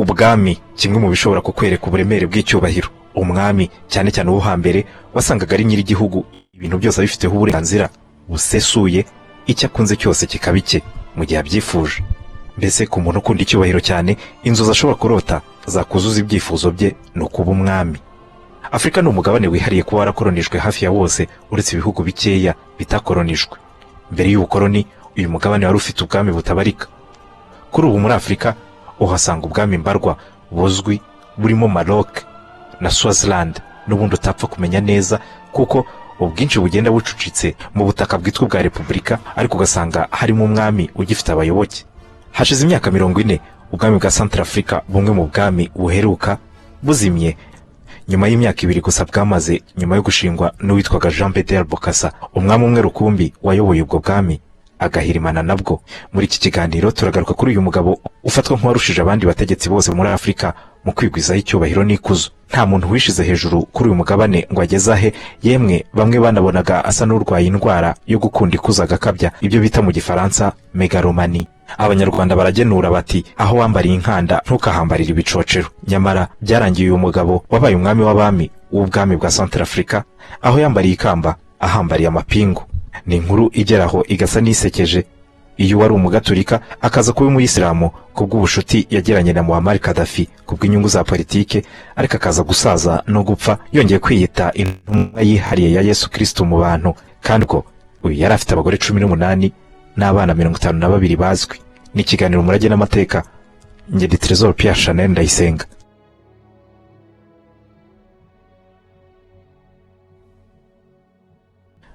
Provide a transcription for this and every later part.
Ubwami, kimwe mu bishobora kukwereka uburemere bw'icyubahiro. Umwami, cyane cyane uwo hambere, wasangaga ari nyir'igihugu, ibintu byose abifiteho uburenganzira busesuye, icyo akunze cyose kikaba icye mu gihe abyifuje. Mbese ku muntu ukunda icyubahiro cyane, inzozi ashobora kurota zakuzuza ibyifuzo bye ni ukuba umwami. Afurika ni umugabane wihariye kuba warakoronijwe hafi ya wose, uretse ibihugu bikeya bitakoronijwe. Mbere y'ubukoroni, uyu mugabane wari ufite ubwami butabarika. Kuri ubu muri Afurika uhasanga ubwami mbarwa buzwi burimo Maroc na Swaziland, n'ubundi utapfa kumenya neza kuko ubwinshi bugenda bucucitse mu butaka bwitwa ubwa Repubulika, ariko ugasanga harimo umwami ugifite abayoboke. Hashize imyaka 40 ubwami bwa Centrafrica, bumwe mu bwami buheruka, buzimye nyuma y'imyaka 2 gusa bwamaze nyuma yo gushingwa n'uwitwaga Jean Bedel Bokassa, umwami umwe rukumbi wayoboye ubwo bwami agahirimana nabwo. Muri iki kiganiro turagaruka kuri uyu mugabo ufatwa nk'uwarushije abandi bategetsi bose muri Afurika mu kwigwizaho icyubahiro n'ikuzo. Nta muntu wishize hejuru kuri uyu mugabane ngo ageze ahe, yemwe bamwe banabonaga asa n'urwaye indwara yo gukunda ikuzo agakabya, ibyo bita mu Gifaransa megalomanie. Abanyarwanda baragenura bati aho wambariye inkanda ntukahambarire ibicocero. Nyamara byarangiye uyu mugabo wabaye umwami w'abami w'ubwami bwa Centrafrica aho yambariye ikamba ahambariye amapingu. Ni inkuru igeraho igasa n'isekeje iyo wari umugaturika akaza kuba umuyisilamu kubw'ubushuti yagiranye na Muammar Gaddafi kubw'inyungu za politike, ariko akaza gusaza no gupfa yongeye kwiyita intumwa yihariye ya Yesu Kristo mu bantu. Kandi ko uyu yari afite abagore 18 n'abana 52 bazwi. Ni ikiganiro Umurage n'Amateka, njye ndi Trésor Pierre Chanel Ndayisenga.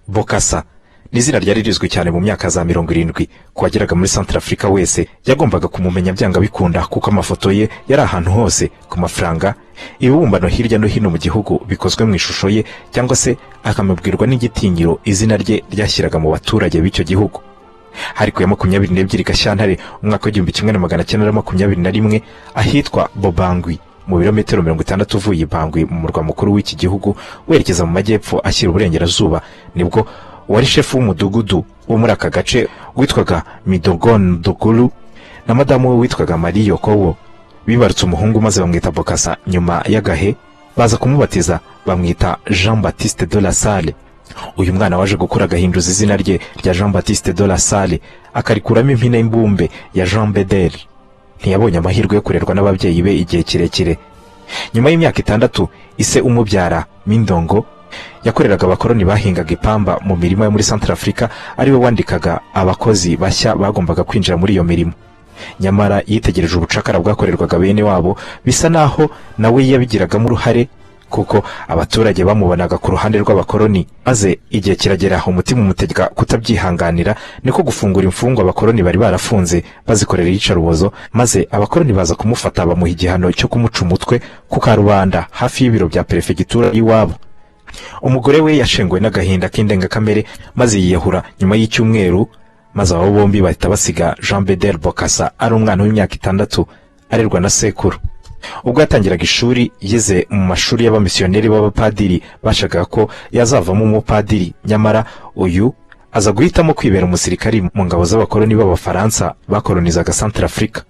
Bokassa ni izina ryari rizwi cyane mu myaka za 70. Ku wageraga muri Centrafrica wese yagombaga kumumenya byanga bikunda, kuko amafoto ye yari ahantu hose ku mafaranga, ibibumbano hirya no hino mu gihugu bikozwe mu ishusho ye, cyangwa se akamubwirwa n'igitinyiro izina rye ryashyiraga mu baturage b'icyo gihugu. Hari ku ya 22 Gashyantare umwaka w'1921 ahitwa Bobangui, mu birometero 60 uvuye i Bangui mu murwa mukuru w'iki gihugu werekeza mu majyepfo ashyira uburengerazuba, nibwo wari shefu w'umudugudu wo muri aka gace witwaga Midogon Dogulu na madamu we witwaga Marie Yokowo bibarutse umuhungu maze bamwita Bokassa. Nyuma y'agahe baza kumubatiza bamwita Jean Baptiste de la Salle. Uyu mwana waje gukura agahinduza izina rye rya Jean Baptiste de la Salle akarikuramo impine y'imbumbe ya Jean Bedel. Ntiyabonye amahirwe yo kurerwa n'ababyeyi be igihe kirekire. Nyuma y'imyaka 6 ise umubyara Mindongo yakoreraga abakoroni bahingaga ipamba mu mirima yo muri Centrafrica, ariwe wandikaga abakozi bashya bagombaga kwinjira muri iyo mirimo. Nyamara yitegereje ubucakara bwakorerwaga bene wabo, bisa naho nawe yabigiragamo uruhare, kuko abaturage bamubonaga ku ruhande rw'abakoroni. Maze igihe kiragera umutima umutegeka kutabyihanganira, niko gufungura imfungwa abakoroni bari barafunze bazikorera iyicarubozo, maze abakoroni baza kumufata bamuha igihano cyo kumuca umutwe ku karubanda hafi y'ibiro bya perefegitura y'iwabo. Umugore we yashenguwe n'agahinda k'indengakamere maze yiyahura nyuma y'icyumweru, maze abo bombi bahita basiga Jean Bedel Bokassa ari umwana w'imyaka 6 arerwa na sekuru. Ubwo yatangiraga ishuri yize mu mashuri y'abamisiyoneri b'abapadiri bashakaga ko yazavamo umupadiri, nyamara uyu aza guhitamo kwibera umusirikari mu ngabo z'abakoloni b'Abafaransa bakolonizaga Centrafrica.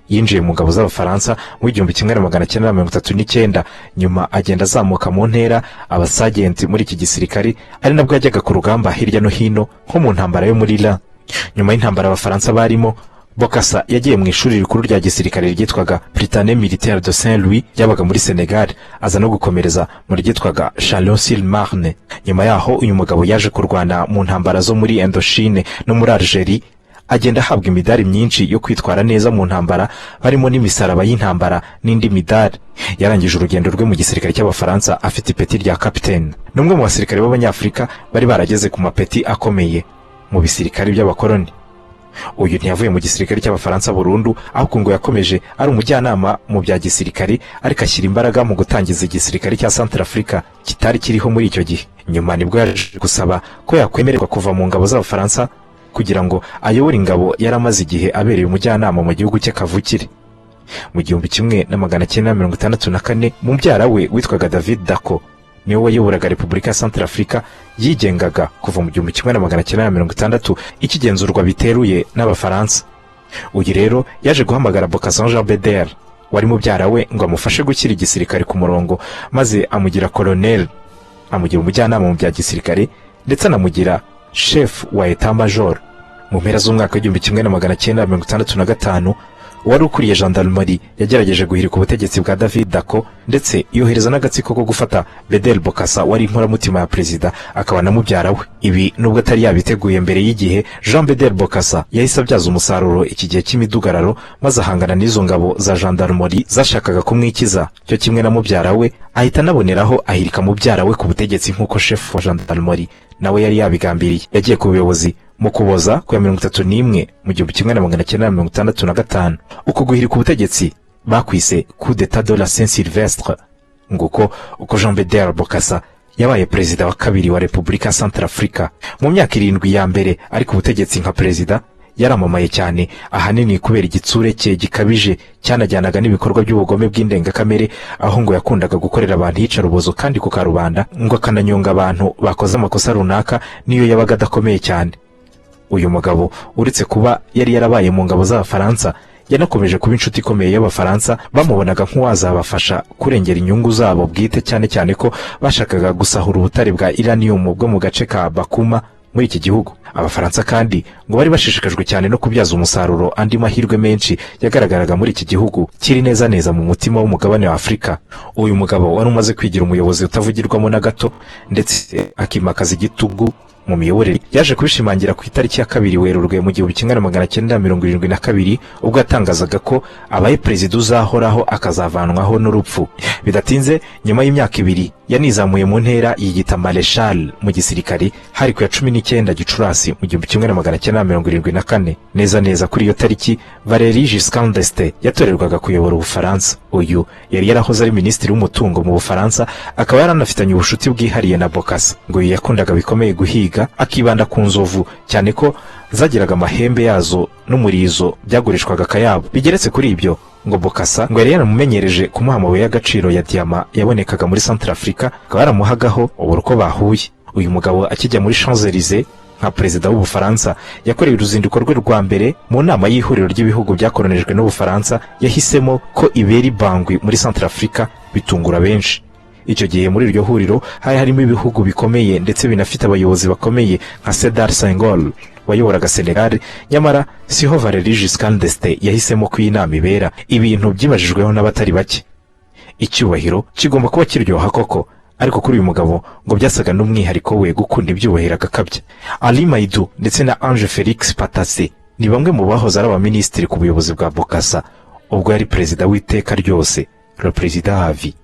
Yinjiye mu ngabo z'Abafaransa mu 1939, nyuma agenda azamuka mu ntera abasagenti muri iki gisirikari, ari nabwo yajyaga ku rugamba hirya no hino nko mu ntambara yo muri Iran. Nyuma y'intambara Abafaransa barimo, Bokassa yagiye mu ishuri rikuru rya gisirikare ryitwaga Prytanée Militaire de Saint-Louis ryabaga muri Senegal, aza no gukomereza mu ryitwaga Chalon-sur-Marne. Nyuma yaho uyu mugabo yaje kurwana mu ntambara zo muri Indochine no muri Algerie, agenda ahabwa imidari myinshi yo kwitwara neza mu ntambara, barimo n'imisaraba y'intambara n'indi midari. Yarangije urugendo rwe mu gisirikare cy'Abafaransa afite ipeti rya capitaine. Ni umwe mu basirikare b'Abanyafurika bari barageze ku mapeti akomeye mu bisirikare by'abakoloni. Uyu ntiyavuye mu gisirikare cy'Abafaransa burundu, ahubwo ngo yakomeje ari umujyanama mu bya gisirikare, ariko ashyira imbaraga mu gutangiza igisirikare cya Centrafrica kitari kiriho muri icyo gihe. Nyuma nibwo yaje gusaba ko yakwemererwa kuva mu ngabo z'Abafaransa kugira ngo ayobore ingabo yari amaze igihe abereye umujyanama mu gihugu cye kavukire. Mu 1964 mubyara we witwaga David Dacko niwe wayoboraga Repubulika ya Centrafrica yigengaga kuva mu 1960 ikigenzurwa biteruye n'Abafaransa. Uyu rero yaje guhamagara Bokassa Jean Bedel wari mubyara we ngo amufashe gushyira igisirikare ku murongo, maze amugira koloneli, amugira umujyanama mu bya gisirikare, ndetse anamugira chef wa état major. Mu mpera z'umwaka w'1965, uwari ukuriye gendarmerie yagerageje guhirika ubutegetsi bwa David Dacko, ndetse yohereza n'agatsiko ko gufata Bedel Bokassa wari inkoramutima ya perezida akaba na mubyara we. Ibi nubwo atari yabiteguye mbere y'igihe, Jean Bedel Bokassa yahise abyaza umusaruro iki gihe cy'imidugararo, maze ahangana n'izo ngabo za gendarmerie zashakaga kumwikiza cyo kimwe na mubyara we, ahita anaboneraho ahirika mubyara we ku butegetsi nk'uko chef wa gendarmerie nawe yari yabigambiriye. Yagiye ku buyobozi mu Kuboza ku ya 31 mu 1965. Uko guhirika ubutegetsi bakwise coup d'état de la Saint Sylvestre. Nguko uko Jean Bedel Bokassa yabaye perezida wa kabiri wa Repubulika ya Centrafrica. Mu myaka 7 ya mbere ariko ubutegetsi nka perezida, yaramamaye cyane, ahanini kubera igitsure cye gikabije cyanajyanaga n'ibikorwa by'ubugome bw'indengakamere, aho ngo yakundaga gukorera abantu iyicarubozo kandi ku karubanda, ngo akananyonga abantu bakoze amakosa runaka niyo yabaga adakomeye cyane. Uyu mugabo, uretse kuba yari yarabaye mu ngabo z'Abafaransa, yanakomeje kuba inshuti ikomeye y'Abafaransa. Bamubonaga nk'uwazabafasha kurengera inyungu zabo bwite, cyane cyane ko bashakaga gusahura ubutare bwa uranium bwo mu gace ka Bakuma muri iki gihugu. Abafaransa kandi ngo bari bashishikajwe cyane no kubyaza umusaruro andi mahirwe menshi yagaragaraga muri iki gihugu kiri neza neza mu mutima w'umugabane wa Afurika. Uyu mugabo wari umaze kwigira umuyobozi utavugirwamo na gato, ndetse akimakaza igitugu mu miyoborere, yaje kubishimangira ku itariki ya 2 Werurwe mu 1972, ubwo yatangazaga ko abaye perezida uzahoraho akazavanwaho n'urupfu. Bidatinze, nyuma y'imyaka 2, yanizamuye mu ntera yiyita Marshal mu gisirikari. Hari ku ya 19 Gicurasi mu 1974. Neza neza kuri iyo tariki, Valéry Giscard d'Estaing yatorerwaga kuyobora Ubufaransa. Uyu yari yarahoze ari minisitiri w'umutungo mu Bufaransa, akaba yaranafitanye ubucuti bwihariye na Bokassa. Ngo uyu yakundaga bikomeye guhiga, akibanda ku nzovu, cyane ko zagiraga amahembe yazo n'umurizo byagurishwaga akayabo. Bigeretse kuri ibyo, ngo Bokassa ngo yari yaramumenyereje kumuha amabuye y'agaciro ya diyama yabonekaga muri Centrafrica, akaba yaramuhagaho ubura uko bahuye. Uyu mugabo akijya muri Champs-Élysées nka perezida w'Ubufaransa, yakoreye uruzinduko rwe rwa mbere mu nama y'ihuriro ry'ibihugu byakoronijwe n'Ubufaransa. Yahisemo ko ibera i Bangui muri Centrafrica, bitungura benshi. Icyo gihe muri iryo huriro hari harimo ibihugu bikomeye ndetse binafite abayobozi bakomeye nka Sedar Senghor wayoboraga Senegal. Nyamara siho Valéry Giscard d'Estaing yahisemo ko iyi nama ibera, ibintu byibajijweho n'abatari bake. Icyubahiro kigomba kuba kiryoha koko, ariko kuri uyu mugabo ngo byasaga n'umwihariko we gukunda ibyubahiro agakabya. Ali Maidu ndetse na Ange Felix Patassé ni bamwe mu bahoze ari abaminisitiri ku buyobozi bwa Bokassa ubwo yari perezida w'iteka ryose, le président à vie.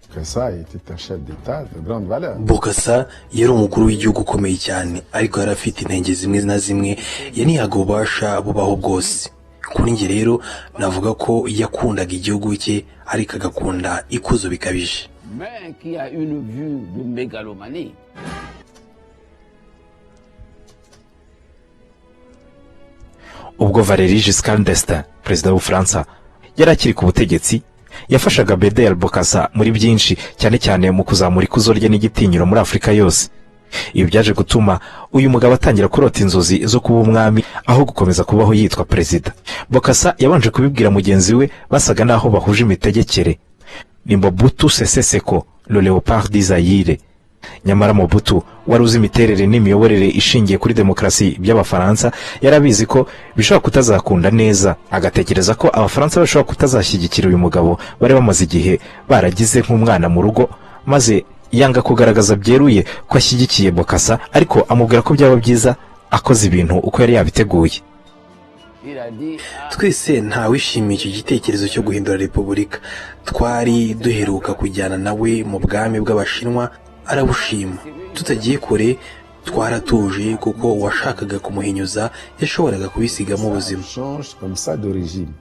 Bokassa était un chef d'État de grande valeur. Bokassa yari umukuru w'igihugu ukomeye cyane, ariko yari afite intenge zimwe na zimwe, yanihaga ububasha bubaho bwose. Kuri njye rero navuga ko yakundaga igihugu cye, ariko agakunda ikuzo bikabije. Mais qui a une vue de mégalomanie. Ubwo Valéry Giscard d'Estaing, perezida w'Ubufaransa, yari akiri ku butegetsi, yafashaga Bedel Bokassa muri byinshi, cyane cyane mu kuzamura ikuzo rye n'igitinyiro muri Afurika yose. Ibi byaje gutuma uyu mugabo atangira kurota inzozi zo kuba umwami aho gukomeza kubaho yitwa perezida. Bokassa yabanje kubibwira mugenzi we basaga n'aho bahuje imitegekere, ni Mobutu Sese Seko, le Léopard du Zaïre. Nyamara Mobutu wari uzi imiterere n'imiyoborere ishingiye kuri demokarasi by'Abafaransa, yarabizi ko bishobora kutazakunda neza, agatekereza ko Abafaransa bashobora kutazashyigikira uyu mugabo bari bamaze igihe baragize nk'umwana mu rugo, maze yanga kugaragaza byeruye ko ashyigikiye Bokassa, ariko amubwira ko byaba byiza akoze ibintu uko yari yabiteguye. Il a dit, ah, Twese ntawishimiye icyo gitekerezo cyo guhindura repubulika. Twari duheruka kujyana nawe mu bwami bw'Abashinwa, arabushima. Tutagiye kure, twaratuje, kuko uwashakaga kumuhinyuza yashoboraga kubisigamo ubuzima. Change comme ça de régime.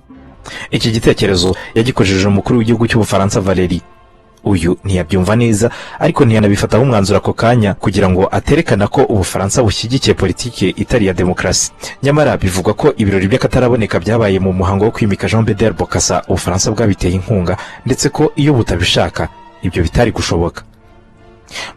Iki gitekerezo yagikojeje umukuru w'igihugu cy'Ubufaransa Valéry. Uyu ntiyabyumva neza, ariko ntiyanabifataho umwanzuro ako kanya, kugira ngo aterekana ko Ubufaransa bushyigikiye politiki itari iya demokarasi. Nyamara bivugwa ko ibirori by'akataraboneka byabaye mu muhango wo kwimika Jean Bedel Bokassa, Ubufaransa bwabiteye inkunga, ndetse ko iyo butabishaka ibyo bitari gushoboka.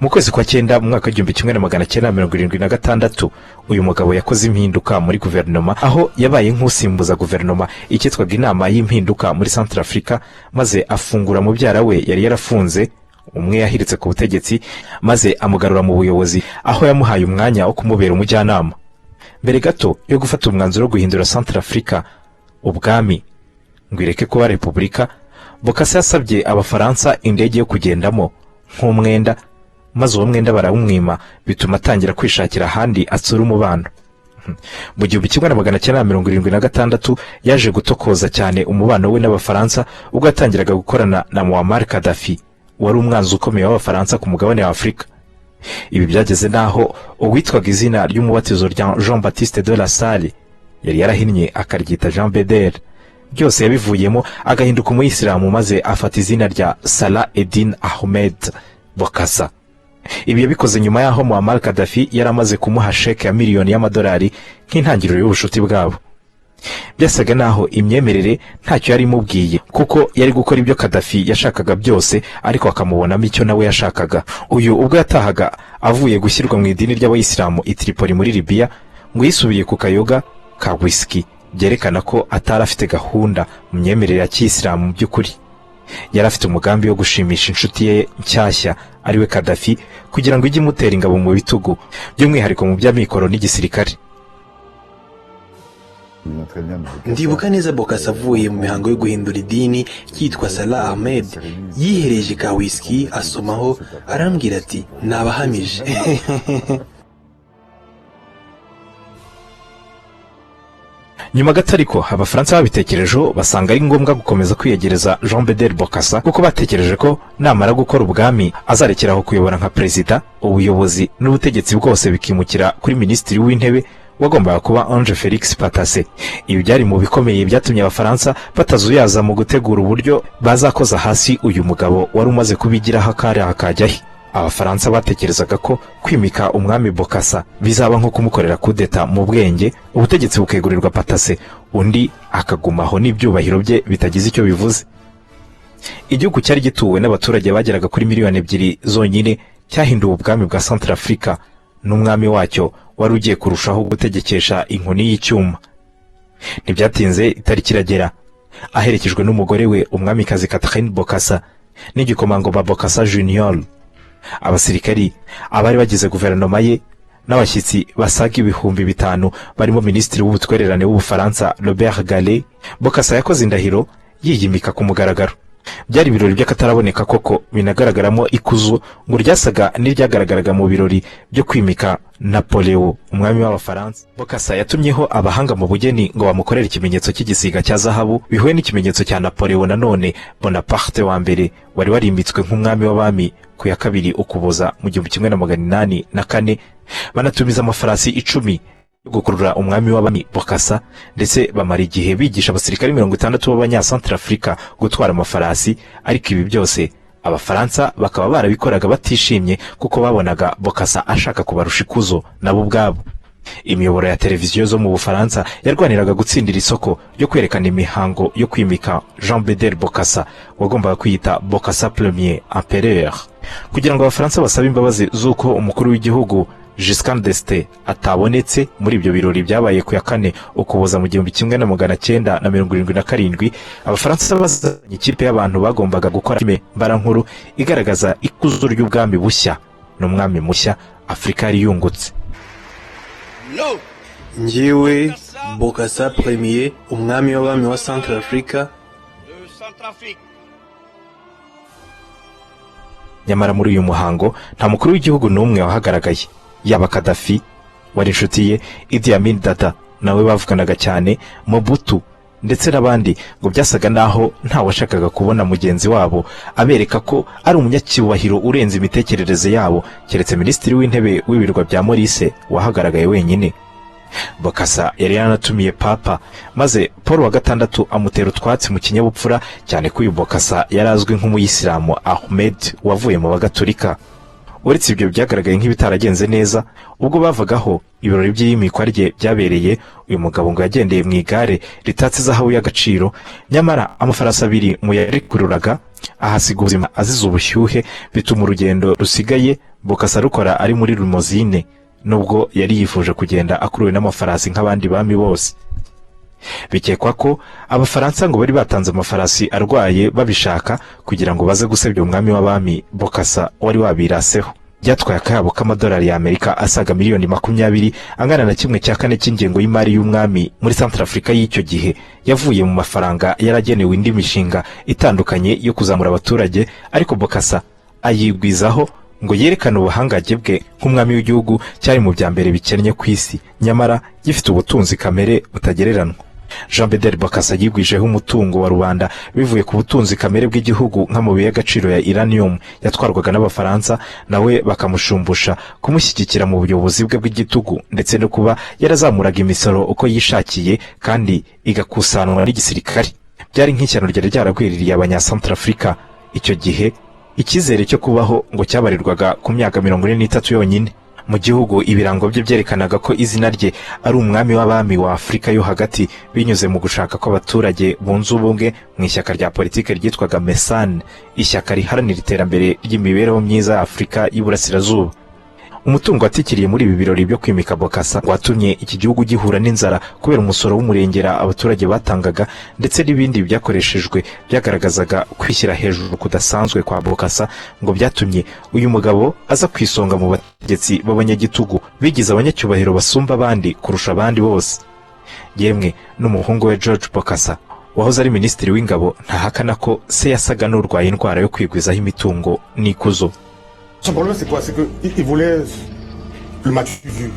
Mu kwezi kwa cyenda mu mwaka w'1976, uyu mugabo yakoze impinduka muri guverinoma, aho yabaye nk'usimbuza guverinoma icyitwaga inama y'impinduka muri Centrafrica, maze afungura mubyara we yari yarafunze, umwe yahiritse ku butegetsi, maze amugarura mu buyobozi, aho yamuhaye umwanya wo kumubera umujyanama. Mbere gato yo gufata umwanzuro wo guhindura Centrafrica ubwami ngo ireke kuba repubulika, Bokassa yasabye Abafaransa indege yo kugendamo nk'umwenda, maze uwo mwenda barawumwima, bituma atangira kwishakira ahandi atsura umubano. Mu 1976 yaje gutokoza cyane umubano we n'Abafaransa ubwo yatangiraga gukorana na Muammar Gaddafi, wari umwanzi ukomeye w'Abafaransa ku mugabane wa Afurika. Ibi byageze n'aho uwitwaga izina ry'umubatizo rya Jean Baptiste de la Salle yari yarahinnye akaryita Jean Bedel, byose yabivuyemo agahinduka umuyisilamu, maze afata izina rya Salah Eddin Ahmed Bokassa. Ibi yabikoze nyuma y'aho Muammar Gaddafi yari amaze kumuha sheke ya miliyoni y'amadolari nk'intangiriro y'ubucuti bwabo. Byasaga naho imyemerere ntacyo yari imubwiye, kuko yari gukora ibyo Gaddafi yashakaga byose, ariko akamubonamo icyo nawe yashakaga. Uyu ubwo yatahaga avuye gushyirwa mu idini ry'Abayisilamu i Tripoli muri Libya, ngo yisubiye ku kayoga ka whisky, byerekana ko atari afite gahunda mu myemerere ya kiyisilamu. Mu by'ukuri yari afite umugambi wo gushimisha inshuti ye nshyashya, ariwe Gaddafi, kugira ngo ijye imutera ingabo mu bitugu, by'umwihariko mu by'amikoro n'igisirikare. Ndibuka neza Bokassa avuye mu mihango yo guhindura idini yitwa Salah Ahmed, yihereje ka whisky asomaho, arambwira ati: "Nabahamije." Nyuma gato ariko Abafaransa babitekerejeho, basanga ari ngombwa gukomeza kwiyegereza Jean Bedel Bokassa, kuko batekereje ko namara gukora ubwami azarekeraho kuyobora nka perezida, ubuyobozi n'ubutegetsi bwose bikimukira kuri minisitiri w'intebe wagombaga kuba Ange Felix Patassé. Ibi byari mu bikomeye byatumye Abafaransa batazuyaza mu gutegura uburyo bazakoza hasi uyu mugabo wari umaze kubigiraho akari akajyahe. Abafaransa batekerezaga ko kwimika umwami Bokassa bizaba nko kumukorera kudeta mu bwenge, ubutegetsi bukegurirwa Patassé, undi akagumaho n'ibyubahiro bye bitagize icyo bivuze. Igihugu cyari gituwe n'abaturage bageraga kuri miliyoni 2 zonyine cyahinduwe ubwami bwa Centrafrica, n'umwami wacyo wari ugiye kurushaho gutegekesha inkoni y'icyuma. Ntibyatinze itariki iragera, aherekejwe n'umugore we umwamikazi Catherine Bokassa n'igikomangoma Bokassa Junior, abasirikari, abari bagize guverinoma ye n'abashyitsi basaga 5000 barimo minisitiri w'ubutwererane w'Ubufaransa Robert Gallet. Bokassa yakoze indahiro yiyimika ku mugaragaro. Byari ibirori by'akataraboneka koko, binagaragaramo ikuzo ngo ryasaga n'iryagaragaraga mu birori byo kwimika Napoleon umwami w'Abafaransa. Bokassa yatumyeho abahanga mu bugeni ngo bamukorere ikimenyetso cy'igisiga cya zahabu bihuye n'ikimenyetso cya Napoleon nanone Bonaparte wa mbere, wari warimitswe nk'umwami w'abami ku ya 2 Ukuboza mu 1804. Banatumiza amafarasi 10 yo gukurura umwami w'abami Bokassa, ndetse bamara igihe bigisha abasirikari 60 b'Abanyacentrafrica gutwara amafarasi. Ariko ibi byose Abafaransa bakaba barabikoraga batishimye, kuko babonaga Bokassa ashaka kubarusha ikuzo nabo ubwabo. Imiyoboro ya televiziyo zo mu Bufaransa yarwaniraga gutsindira isoko ryo kwerekana imihango yo kwimika Jean Bedel Bokassa, wagombaga kwiyita Bokassa Premier Empereur, kugira ngo Abafaransa basabe imbabazi z'uko umukuru w'igihugu Giscard d'Estaing atabonetse muri ibyo birori byabaye ku ya 4 Ukuboza mu 1977. Abafaransa bazanye ikipe y'abantu bagombaga gukora filime mbarankuru igaragaza ikuzo ry'ubwami bushya n'umwami mushya Afurika yari yungutse. Njyewe Bokassa Premier, umwami w'abami wa Centrafrica. Nyamara muri uyu muhango nta mukuru w'igihugu n'umwe wahagaragaye, yaba Gaddafi wari inshuti ye, Idi Amin Dada nawe bavuganaga cyane, Mobutu ndetse n'abandi, ngo byasaga naho nta washakaga kubona mugenzi wabo abereka ko ari umunyacyubahiro urenze imitekerereze yabo, keretse minisitiri w'intebe w'ibirwa bya Maurice wahagaragaye wenyine. Bokassa yari yanatumiye Papa, maze Paul wa gatandatu amutera utwatsi mu kinyabupfura, cyane ko uyu Bokassa yari azwi nk'umuyisilamu Ahmed wavuye mu Bagatolika. Uretse ibyo byagaragaye nk'ibitaragenze neza, ubwo bavagaho ibirori by'iyimikwa rye byabereye, uyu mugabo ngo yagendeye mu igare ritatse zahabu y'agaciro, nyamara amafarasi 2 mu yarikururaga Ahasiga ubuzima azize ubushyuhe, bituma urugendo rusigaye Bokassa rukora ari muri limousine, nubwo yari yifuje kugenda akuruwe n'amafarasi nk'abandi bami bose. Bikekwa ko Abafaransa ngo bari batanze amafarasi arwaye babishaka kugira ngo baze gusebya umwami w'abami Bokassa wari wabiraseho. Byatwaye akayabo k'amadolari y'Amerika asaga miliyoni 20, angana na 1/4 cy'ingengo y'imari y'umwami muri Centrafrica y'icyo gihe, yavuye mu mafaranga yaragenewe indi mishinga itandukanye yo kuzamura abaturage, ariko Bokassa ayigwizaho ngo yerekane ubuhangange bwe nk'umwami w'igihugu cyari mu bya mbere bikennye ku isi, nyamara gifite ubutunzi kamere butagereranwa. Jean Bedel Bokassa yigwijeho umutungo wa rubanda bivuye ku butunzi kamere bw'igihugu, nk'amabuye y'agaciro ya uranium yatwarwaga n'Abafaransa, nawe bakamushumbusha kumushyigikira mu buyobozi bwe bw'igitugu, ndetse no kuba yarazamuraga imisoro uko yishakiye kandi igakusanwa n'igisirikare. Byari nk'ishyano ryari ryaragwiririye Abanyasantarafurika icyo gihe. Icyizere cyo kubaho ngo cyabarirwaga ku myaka 43 yonyine. Mu gihugu ibirango bye byerekanaga ko izina rye ari umwami w'abami wa Afurika yo hagati, binyuze mu gushaka ko abaturage bunze ubumwe mu ishyaka rya politiki ryitwaga MESAN, ishyaka riharanira iterambere ry'imibereho myiza ya Afurika y'Iburasirazuba. Umutungo watikiriye muri ibi birori byo kwimika Bokassa watumye iki gihugu gihura n'inzara kubera umusoro w'umurengera abaturage batangaga, ndetse n'ibindi byakoreshejwe byagaragazaga kwishyira hejuru kudasanzwe kwa Bokassa. Ngo byatumye uyu mugabo aza ku isonga mu bategetsi b'abanyagitugu bigize abanyacyubahiro basumba abandi kurusha abandi bose. Yemwe n'umuhungu we George Bokassa, wahoze ari minisitiri w'ingabo, ntahakana ko se yasaga n'urwaye indwara yo kwigwizaho imitungo n'ikuzo. Son problème, c'est quoi? C'est qu'il voulait le m'as-tu vu.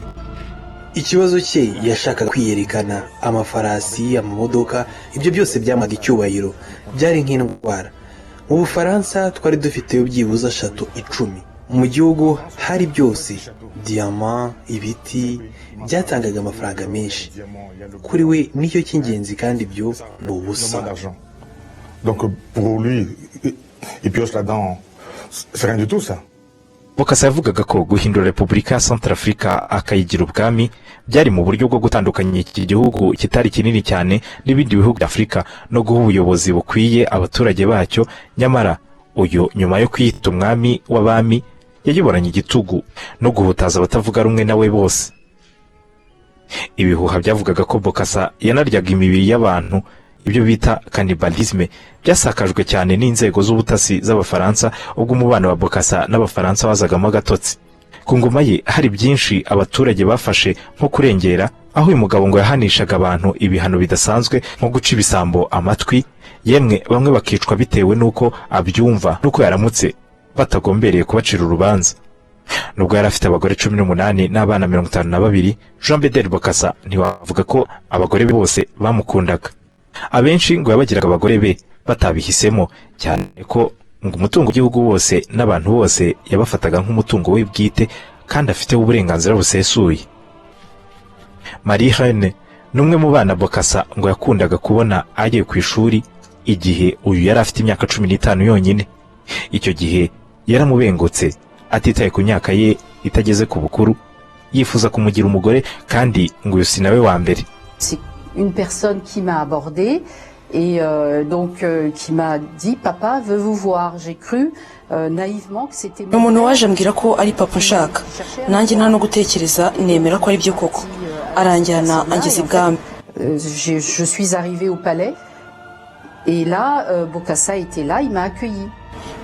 Ikibazo cye, yashakaga kwiyerekana. Amafarasi, amamodoka, ibyo byose byamuhaga icyubahiro. Byari nk'indwara. Mu Bufaransa twari dufiteyo byibuze châteaux 10. Mu gihugu hari byose, diyama, ibiti byatangaga amafaranga menshi. Kuri we nicyo cy'ingenzi, kandi ibyo ni ubusa. Énormément d'argent. Donc pour lui, il pioche là-dedans. C'est rien du tout, ça. Bokassa yavugaga ko guhindura Repubulika ya Centrafrica akayigira ubwami byari mu buryo bwo gutandukanya iki gihugu kitari kinini cyane n'ibindi bihugu bya Afurika, no guha ubuyobozi bukwiye abaturage bacyo. Nyamara uyu, nyuma yo kwiyita umwami w'abami, yayoboranye igitugu no guhutaza abatavuga rumwe nawe bose. Ibihuha byavugaga ko Bokassa yanaryaga imibiri y'abantu, ibyo bita cannibalisme, byasakajwe cyane n'inzego z'ubutasi z'Abafaransa ubwo umubano wa Bokassa n'Abafaransa wazagamo agatotsi. Ku ngoma ye hari byinshi abaturage bafashe nko kurengera, aho uyu mugabo ngo yahanishaga abantu ibihano bidasanzwe, nko guca ibisambo amatwi, yemwe bamwe bakicwa bitewe n'uko abyumva n'uko yaramutse, batagombereye kubacira urubanza. Nubwo yari afite abagore 18 n'abana 52, Jean Bedel Bokassa ntiwavuga ko abagore be bose bamukundaga. Abenshi ngo yabagiraga abagore be batabihisemo, cyane ko ngo umutungo w'igihugu wose n'abantu bose yabafataga nk'umutungo we bwite kandi afiteho uburenganzira busesuye. Marie Reine ni umwe mu bana Bokassa ngo yakundaga kubona agiye ku ishuri igihe uyu yari afite imyaka 15 yonyine. Icyo gihe yaramubengutse, atitaye ku myaka ye itageze ku bukuru, yifuza kumugira umugore, kandi ngo uyu si nawe wa mbere. C'est une personne qui m'a abordée et donc qui m'a dit: "Papa veut vous voir." J'ai cru naïvement que c'était Ni umuntu waje ambwira ko ari papa unshaka. Nanjye nta no gutekereza, nemera ko ari byo koko. Aranjyana, angeza ibwami. Je suis arrivée au palais et là, Bokassa était là, il m'a accueilli.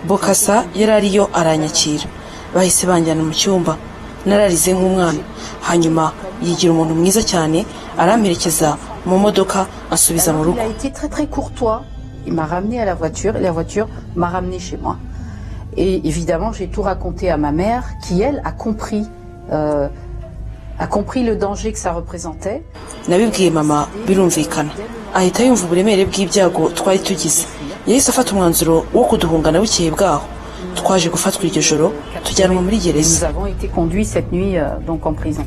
Bokassa yari ariyo, aranyakira. Bahise banjyana mu cyumba, nararize nk'umwana. Hanyuma yigira umuntu mwiza cyane, aramperekeza mu modoka, asubiza mu Alors, rugo. il a été très très courtois. Il m'a ramené à la voiture et la voiture m'a ramené chez moi. Et évidemment, j'ai tout raconté à ma mère qui, elle, a compris le danger que ça représentait. Nabibwiye mama, birumvikana ahita yumva uburemere bw'ibyago twari tugize. Yahise afata umwanzuro wo kuduhungana. Bukeye bwaho twaje gufatwa iryo joro, tujyanwa muri Et nous gereza. avons été conduits cette nuit donc en prison.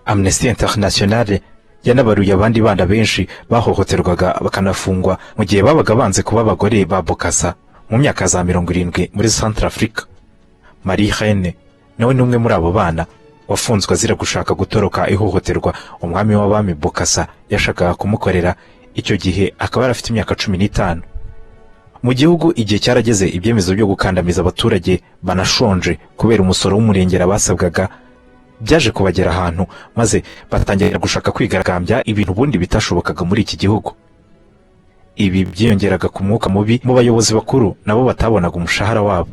Amnesty International yanabaruye abandi bana benshi bahohoterwaga bakanafungwa mu gihe babaga banze kuba abagore ba Bokassa mu myaka za 70 muri Centrafrica. Marie Reine nawe ni umwe muri abo bana wafunzwe azira gushaka gutoroka ihohoterwa umwami w'abami Bokassa yashakaga kumukorera. Icyo gihe akaba yari afite imyaka 15. Mu gihugu igihe cyarageze, ibyemezo byo gukandamiza abaturage banashonje kubera umusoro w'umurengera basabwaga byaje kubagera ahantu, maze batangira gushaka kwigaragambya, ibintu ubundi bitashobokaga muri iki gihugu. Ibi byiyongeraga ku mwuka mubi mu bayobozi bakuru, nabo batabonaga umushahara wabo.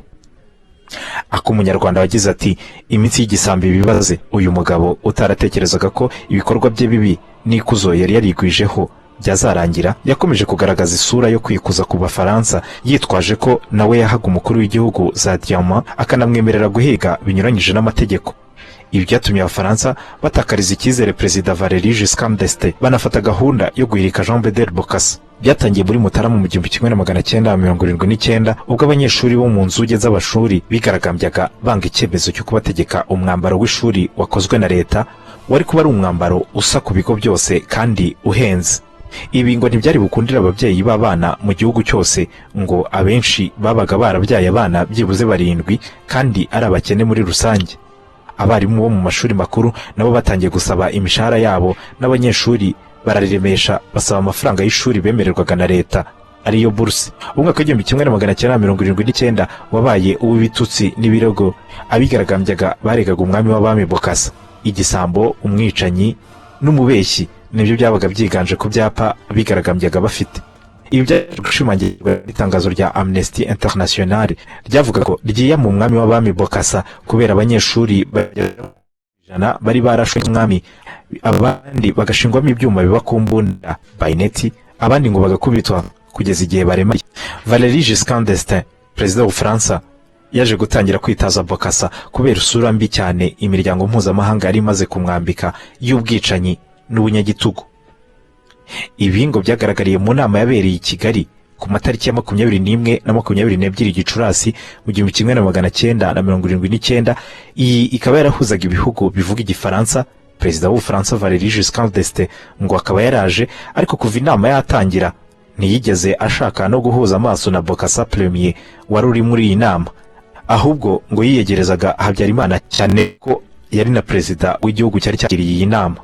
Ak'umunyarwanda wagize ati: "Iminsi y'igisambo ibibaze." Uyu mugabo utaratekerezaga ko ibikorwa bye bibi n'ikuzo yari yarigwijeho byazarangira, yakomeje kugaragaza isura yo kwikuza ku Bafaransa, yitwaje ko nawe yahaga umukuru w'igihugu za diyama, akanamwemerera guhiga binyuranyije n'amategeko. Ibi byatumye Abafaransa batakariza icyizere Perezida Valéry Giscard d'Estaing, banafata gahunda yo guhirika Jean Bedel Bokassa. Byatangiye muri Mutarama mu 1979, ubwo abanyeshuri bo mu nzuge z'amashuri bigaragambyaga banga icyemezo cyo kubategeka umwambaro w'ishuri wakozwe na leta, wari kuba ari umwambaro usa ku bigo byose kandi uhenze. Ibi ngo ntibyari bukundire ababyeyi b'abana mu gihugu cyose, ngo abenshi babaga barabyaye abana byibuze barindwi kandi ari abakene muri rusange. Abarimu bo mu mashuri makuru nabo batangiye gusaba imishahara yabo, n'abanyeshuri bararemesha basaba amafaranga y'ishuri bemererwaga na leta, ariyo buruse. Umwaka w'1979 wabaye uw'ibitutsi n'ibirego. Abigaragambyaga baregaga umwami w'abami Bokassa. Igisambo, umwicanyi n'umubeshyi, nibyo byabaga byiganje ku byapa bigaragambyaga bafite. Ibi byaje gushimangirwa n'itangazo rya Amnesty International ryavuga ko ryiyama umwami w'abami Bokassa kubera abanyeshuri bagera 100 bari barashwe n'umwami, abandi bagashingwamo ibyuma biba ku mbunda, bayineti, abandi ngo bagakubitwa kugeza igihe baremariye. Valéry Giscard d'Estaing, perezida w'Ubufaransa, yaje gutangira kwitaza Bokassa kubera isura mbi cyane imiryango mpuzamahanga yari imaze kumwambika y'ubwicanyi n'ubunyagitugu. Ibi ngo byagaragariye mu nama yabereye i Kigali ku matariki ya 21 na 22 Gicurasi mu 1979. Iyi ikaba yarahuzaga ibihugu bivuga Igifaransa. Perezida w'Ubufaransa Valéry Giscard d'Estaing ngo akaba yaraje, ariko kuva inama yatangira ntiyigeze ashaka no guhuza amaso na Bokassa Premier wari uri muri iyi nama, ahubwo ngo yiyegerezaga Habyarimana, cyane ko yari na perezida w'igihugu cyari cyakiriye iyi nama.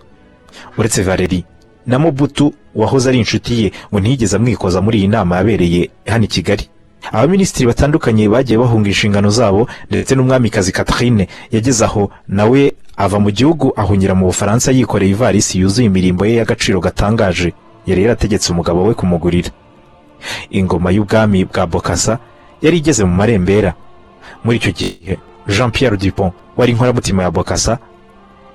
Uretse Valéry, na Mobutu wahoze ari inshuti ye ngo ntiyigeze amwikoza muri iyi nama yabereye hano i Kigali. Abaminisitiri batandukanye bagiye bahunga inshingano zabo, ndetse n'umwamikazi Catherine yageze aho nawe ava mu gihugu, ahungira mu Bufaransa yikoreye ivarisi yuzuye imirimbo ye y'agaciro gatangaje yari yarategetse umugabo we kumugurira. Ingoma y'ubwami bwa Bokassa yari igeze mu marembera. Muri icyo gihe, Jean Pierre Dupont wari inkoramutima ya Bokassa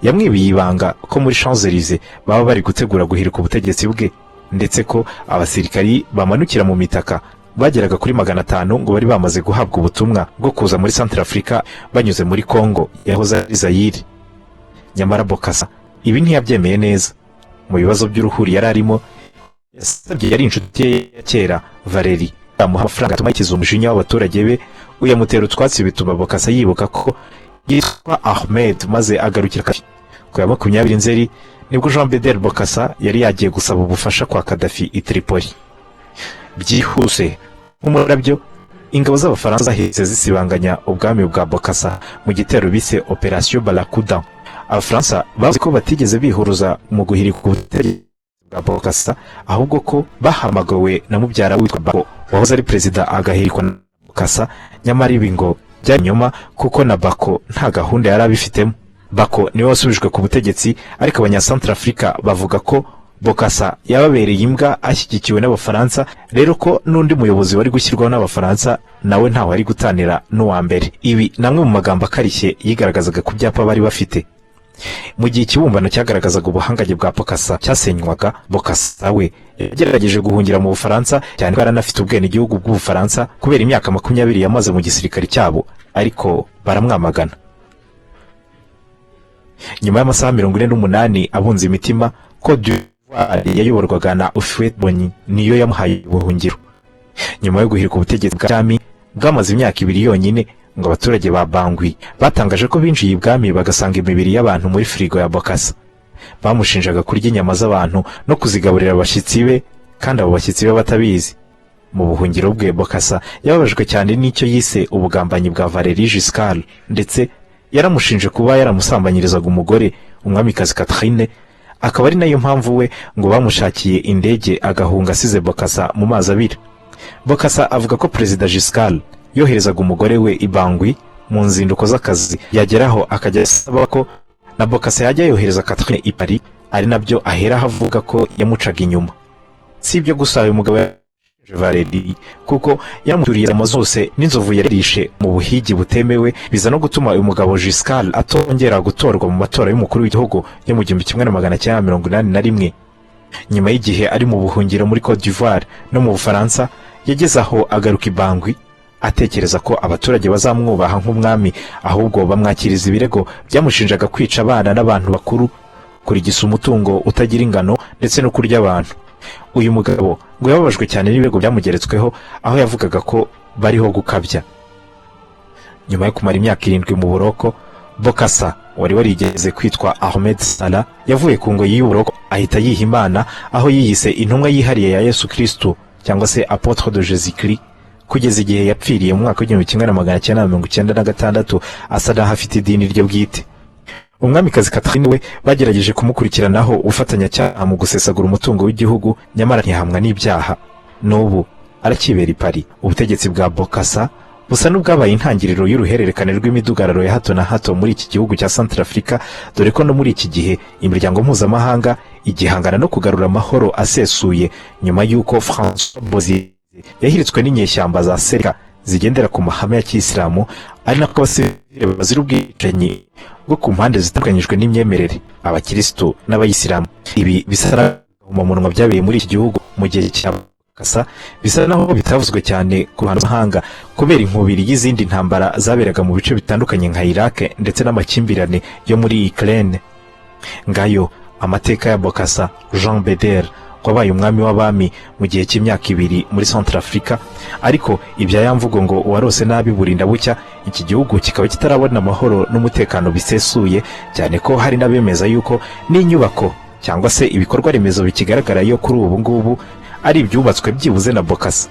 yamwibiye ibanga ko muri Champs-Élysées baba bari gutegura guhirika ubutegetsi bwe, ndetse ko abasirikari bamanukira mu mitaka bageraga kuri 500 ngo bari bamaze guhabwa ubutumwa bwo kuza muri Centrafrica banyuze muri Congo yahoze ari Zaire. Nyamara Bokassa ibi ntiyabyemeye neza. Mu bibazo by'uruhuri yari arimo, yasabye yari inshuti ye ya kera Valéry amuha amafaranga atuma yikiza umujinya w'abaturage be. Uyamutera utwatsi, bituma Bokassa yibuka ko yitwa Ahmed, maze agarukira Kadhafi. Ku ya 20 Nzeri nibwo Jean Bedel Bokassa yari yagiye gusaba ubufasha kwa Kadhafi i Tripoli. Byihuse nk'umurabyo, ingabo z'Abafaransa zahise zisibanganya ubwami bwa Bokassa mu gitero bise Operation Barracuda. Abafaransa bavuze ko batigeze bihuruza mu guhirika ubutegetsi bwa Bokassa, ahubwo ko bahamagawe na mubyara witwa Bako wahoze ari perezida, agahirikwa na Bokassa. Nyamara ibi ngo byari nyuma, kuko na Bako nta gahunda yari abifitemo. Bako niwe wasubijwe ku butegetsi, ariko Abanyasantrafrika bavuga ko Bokassa yababereye imbwa ashyigikiwe n'Abafaransa, rero ko n'undi muyobozi wari gushyirwaho n'Abafaransa nawe ntawe ari gutanira n'uwa mbere. Ibi ni amwe mu magambo akarishye yigaragazaga ku byapa bari bafite. Mu gihe ikibumbano cyagaragazaga ubuhangange bwa Bokassa cyasenywaga, Bokassa we yagerageje guhungira mu Bufaransa, cyane ko yaranafite ubwenegihugu bw'Ubufaransa kubera imyaka 20 yamaze mu gisirikare cyabo, ariko baramwamagana. Nyuma y'amasaha 48 abunze imitima, Cote d'Ivoire yayoborwaga na Houphouët-Boigny niyo yamuhaye ubuhungiro. Nyuma yo guhirika ubutegetsi bwa cyami bwamaze imyaka 2 yonyine, ngo abaturage ba Bangui batangaje ko binjiye ibwami bagasanga imibiri y'abantu muri firigo ya Bokassa. Bamushinjaga kurya inyama z'abantu no kuzigaburira abashyitsi be, kandi abo bashyitsi be batabizi. Mu buhungiro bwe, Bokassa yababajwe cyane n'icyo yise ubugambanyi bwa Valéry Giscard, ndetse yaramushinje kuba yaramusambanyirizaga umugore, umwamikazi Catherine, akaba ari nayo mpamvu we ngo bamushakiye indege agahunga asize Bokassa mu mazi abira. Bokassa avuga ko Perezida Giscard yoherezaga umugore we i Bangui mu nzinduko z'akazi, yageraho akajya asaba ko na Bokassa yajya yohereza Catherine i Paris, ari nabyo aheraho avuga ko yamucaga inyuma. Si ibyo gusa, uyu mugabo Valérie kuko yamuturiye amazu zose n'inzovu yarishe mu buhigi butemewe, biza no gutuma uyu mugabo Giscard atongera gutorwa mu matora y'umukuru w'igihugu yo mu 1981. Nyuma y'igihe ari mu buhungiro muri Cote d'Ivoire no mu Bufaransa, yageze aho agaruka i Bangui atekereza ko abaturage bazamwubaha nk'umwami, ahubwo bamwakiriza ibirego byamushinjaga kwica abana n'abantu bakuru, kurigisa umutungo utagira ingano ndetse no kurya abantu. Uyu mugabo ngo yababajwe cyane n'ibirego byamugeretsweho, aho yavugaga ko bariho gukabya. Nyuma yo kumara imyaka 7 mu buroko, Bokassa wari warigeze kwitwa Ahmed Salah yavuye ku ngoyi y'uburoko ahita yiha Imana, aho yiyise intumwa yihariye ya Yesu Kristu cyangwa se apôtre de Jésus Christ, kugeza igihe yapfiriye mu mwaka w'1996 asa n'aho afite idini rye bwite. Umwamikazi Catherine we bagerageje kumukurikiranaho ubufatanyacyaha mu gusesagura umutungo w'igihugu, nyamara ntihamwa n'ibyaha. N'ubu aracyibera i Paris. Ubutegetsi bwa Bokassa busa n'ubwabaye intangiriro y'uruhererekane rw'imidugararo ya hato na hato muri iki gihugu cya Centrafrica, dore ko no muri iki gihe imiryango mpuzamahanga igihangana no kugarura amahoro asesuye nyuma y'uko François Bozizé yahiritswe n'inyeshyamba za Seleka zigendera ku mahame ya kiyisilamu, ari nako abasivile bazira ubwicanyi bwo ku mpande zitandukanyijwe n'imyemerere, abakirisitu n'abayisilamu. Ibi bisa n'agahomamunwa byabereye muri iki gihugu mu gihe cya Bokassa bisa naho bitavuzwe cyane ku ruhando mpuzamahanga kubera inkubiri y'izindi ntambara zaberaga mu bice bitandukanye nka Iraq ndetse n'amakimbirane yo muri Ukraine. Ngayo amateka ya Bokassa Jean Bedel wabaye umwami w'abami mu gihe cy'imyaka 2 muri Centrafrica. Ariko ibya ya mvugo ngo uwarose nabi burinda bucya, iki gihugu kikaba kitarabona amahoro n'umutekano bisesuye, cyane ko hari n'abemeza yuko n'inyubako cyangwa se ibikorwa remezo bikigaragara yo kuri ubu ngubu ari ibyubatswe byibuze na Bokassa.